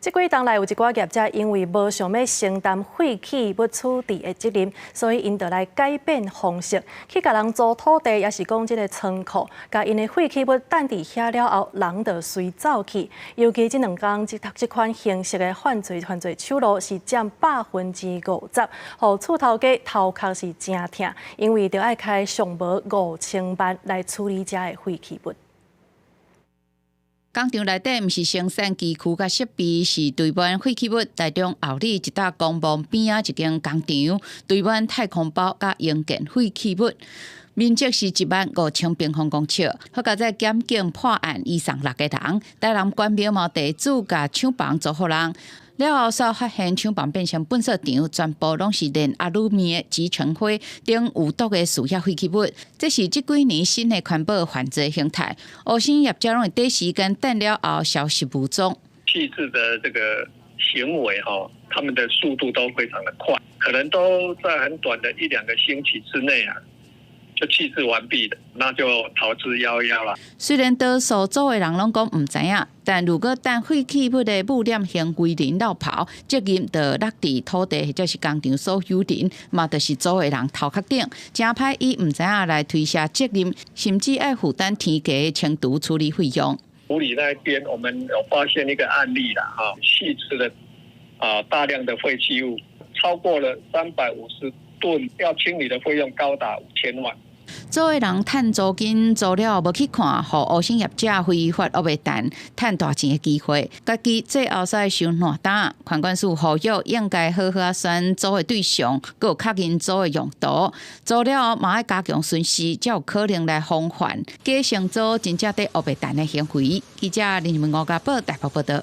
這幾冬來有一寡業者因為無想欲承擔廢棄物處置的責任，所以𪜶就來改變方式，去共人租土地，抑是講這个倉庫，共𪜶的廢棄物擲佇遐了後，人就隨走去。尤其這兩工這這款形式的犯罪手路是佔50%，予厝頭家頭殼是誠疼，因為著愛開上無5000萬來處理遮的廢棄物。工廠內底毋是生產機具佮設備，是堆滿廢棄物。台中后里一搭公墓邊仔一間工廠，堆滿太空包佮營建廢棄物，面積是1萬5千平方公尺。好佳哉檢警破案，移送六個人，台南官兵嘛地主共廠房租予人。了後，煞發現廠房變成糞掃場，全部攏是煉阿魯米的集成灰等有毒的事業廢棄物。這是這幾年新的環保犯罪形態。烏生業者攏會短時間擲了後消失無蹤。棄置的這個行為，哈，他們的速度都非常的快，可能都在很短的一兩個星期之內啊，就棄置完畢的，那就逃之夭夭啦。雖然多數租的人攏講毋知影，但如果擲廢棄物的污染行為人落跑，責任就落佇土地或者是工廠所有人，嘛就是租的人頭殼頂。誠歹以毋知影來推卸責任，甚至愛負擔天價清除處理費用。埔里那邊，我們有發現一個案例啦，哈，棄置了啊大量的廢棄物，超過了350噸，要清理的費用高達5000萬。租的人趁租金租了無去看，予烏生業者非法烏白趁趁大錢的機會，家己最後煞收爛單。環管署呼籲應該好好選租的對象，閣有確認租的用途，租了後嘛愛加強巡視，才有可能來防範假承租真正佇烏白趁的行為。記者林文吳家寶台北報道。